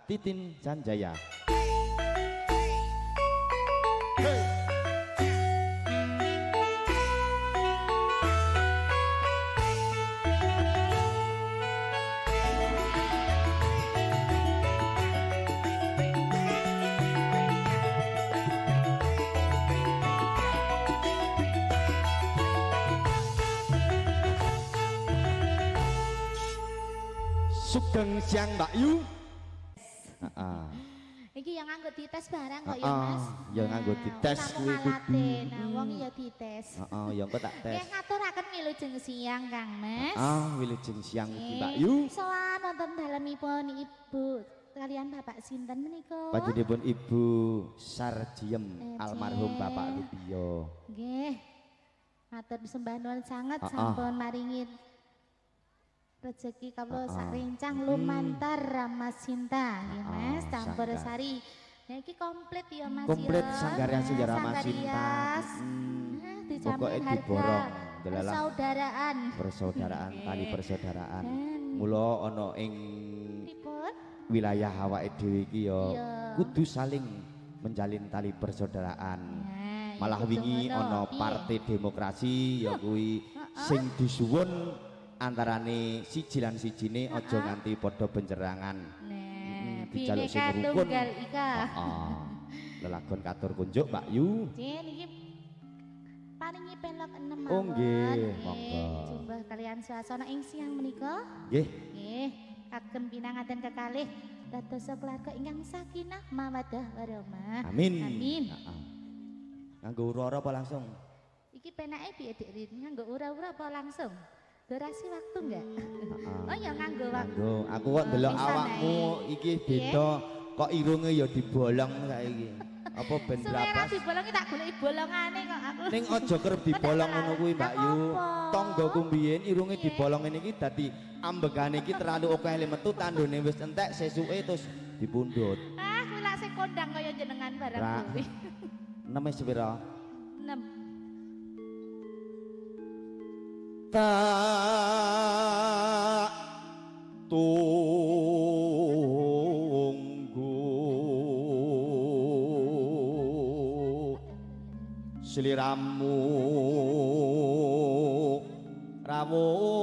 Titin Sanjaya. Sugeng siang Mbak Yu. Heeh. Iki yang nganggo dites barang kok ya Mas. Ya nganggo dites kuwi kudu. Nah, wong ya dites. Heeh, ya engko tak tes. Nggih ngaturaken wilujeng siang Kang Mas. Ah, wilujeng siang iki Mbak Yu. Sowan wonten dalemipun Ibu kalian Bapak sinten menika? Panjenenganipun Ibu Sarjiem almarhum Bapak Rubiyo. Nggih. Matur sembah nuwun sanget sampun maringi rezeki kawula sak rencang lumantar Rama Sinta nggih Mas, campur sari. Nah iki komplit ya Mas. Komplit Sanggar Rias Rama Sinta. Dijamin harga persaudaraan. Persaudaraan, tali persaudaraan. Mula ana ing wilayah awake dhewe iki ya kudu saling menjalin tali persaudaraan. Malah wingi ana Partai Demokrasi ya kuwi sing disuwun antarane siji lan sijine aja nganti padha bencerangan. Nah, dijaluk sing rukun. Heeh. Lelagon katur kunjuk Mbak Yu. Nggih niki paringi pelok 6 mawon. Oh nggih, monggo. Jumbuh kalian suasana ing siang menika. Nggih. Nggih, kagem pinanganten kekalih dados keluarga ingkang sakinah mawaddah warahmah. Amin. Amin. Heeh. Nganggo ura-ura apa langsung? Iki penake piye Dik Rin? Nganggo ura-ura apa langsung? Durasi waktu enggak? Oh ya nganggo waktu. Aku kok ndelok awakmu iki beda, kok irunge ya dibolong saiki. Apa ben berapa? Suwe dibolongi tak goleki bolongane kok aku. Ning aja kerep dibolong ngono kuwi Mbak Yu. Tanggaku mbiyen irunge dibolong ngene iki dadi ambegane iki terlalu akeh le metu tandone wis entek sesuke terus dipundhut. Ah, kuwi lak sing kondang kaya jenengan barang kuwi. 6 wis pira? 6. Tak tunggu sliramu rawuh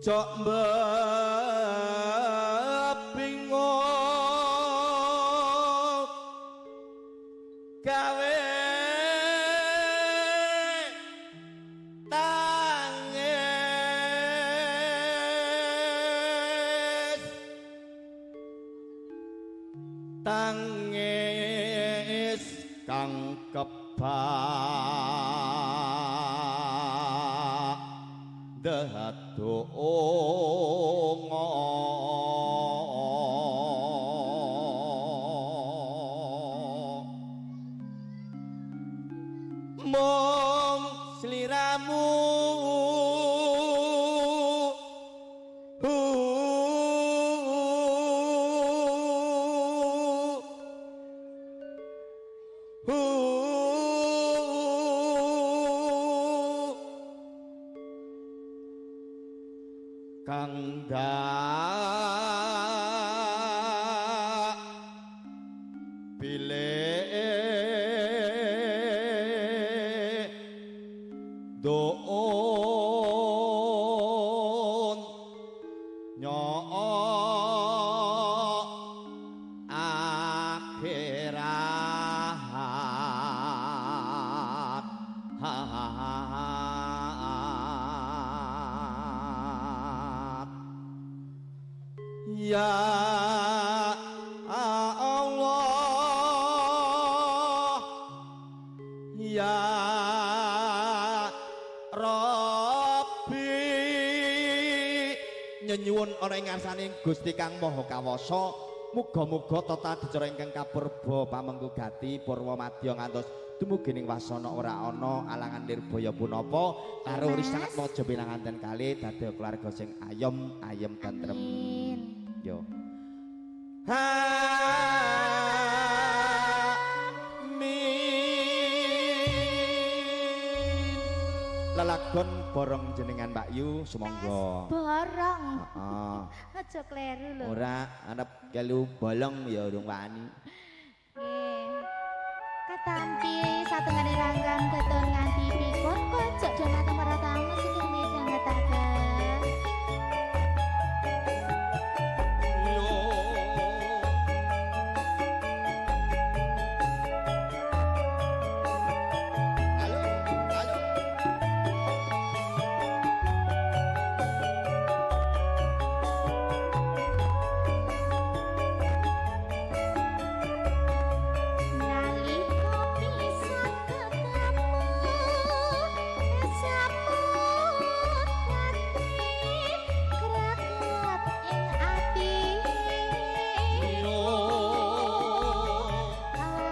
jok gawe tangis tangis kang kebak dedonga mung sliramu kang dak pilih doon nyok akhirat. Ya Allah, ya Rabbi, nyenyuwun ana ing ngarsane Gusti Kang Maha Kawasa, muga-muga tata adicara ingkang kapurba pamengku gati purwa madya ngantos dumugi ning wasana ora ana alangan nirbaya punapa karo risangat maja pinanganten kalih dadi keluarga sing ayem ayem tentrem. Yo. Amin. Lelagon borong jenengan Mbak Yu sumangga. Borong. Heeh. Aja kleru lho. Ora arep kelu bolong ya urung wani. Nggih. Katampi satengane langgam keton nganti pikun kojok dumateng para tamu sugeng midhangetaken. Halo, halo. Nalika pisan ketemu saput ati greget ing ati aku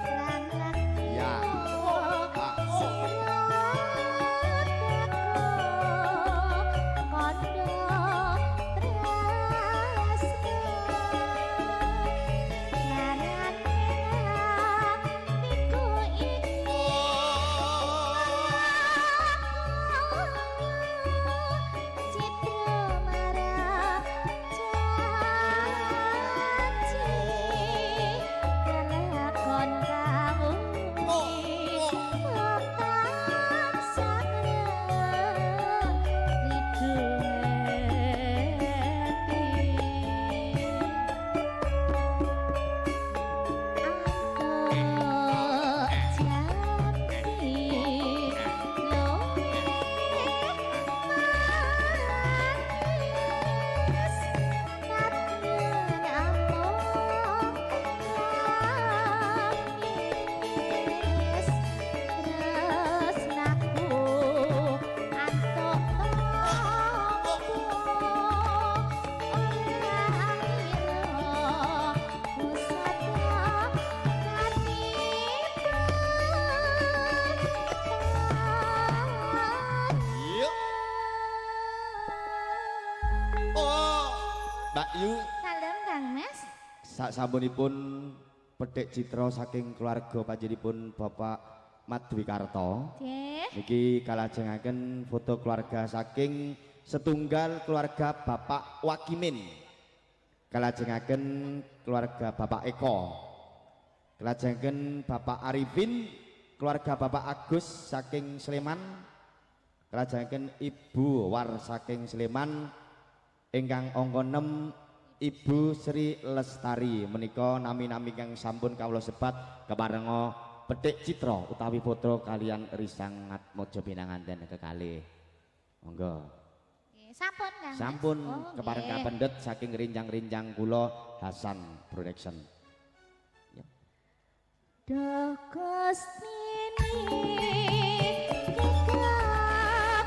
ra ngerti Ya. Sira teko kandha tresna larane atiku iki citra marang janji kelakon kang tansah ridho ati. Antuk jampi luwih manis nadyan amung kamis tresnaku antuk tampa ora ngira pusaka katipan. Yuk. Oh, Mbak Yu. Salam Kang Mas. Sak sampunipun pedhek citra saking keluarga panjenenganipun Bapak Madwikarto. Nggih. Niki kalajengaken foto keluarga saking setunggal keluarga Bapak Wakimin. Kalajengaken keluarga Bapak Eko. Kalajengaken Bapak Arifin, keluarga Bapak Agus saking Sleman. Kalajengaken Ibu War saking Sleman ingkang angka 6 Ibu Sri Lestari. Menika nami-nami kang sampun kawula sebat keparenga petik citra utawi foto kalian Risang Atmojo pinanganten kekalih. Monggo. Nggih, sampun Kang Mas. Sampun Oh, kepareng nggih. kapendet saking rincang-rincang kula Hasan Production. Duh Gustini kekap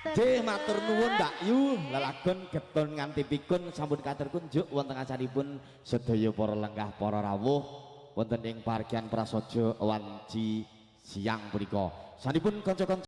Matur Nggih, matur nuwun Mbak Yu. Lelagon getun nganti pikun sampun katur kunjuk wonten acaripun sedaya para lenggah para rawuh wonten ing parkian Prasaja wanci siang punika. Sanipun kanca-kanca.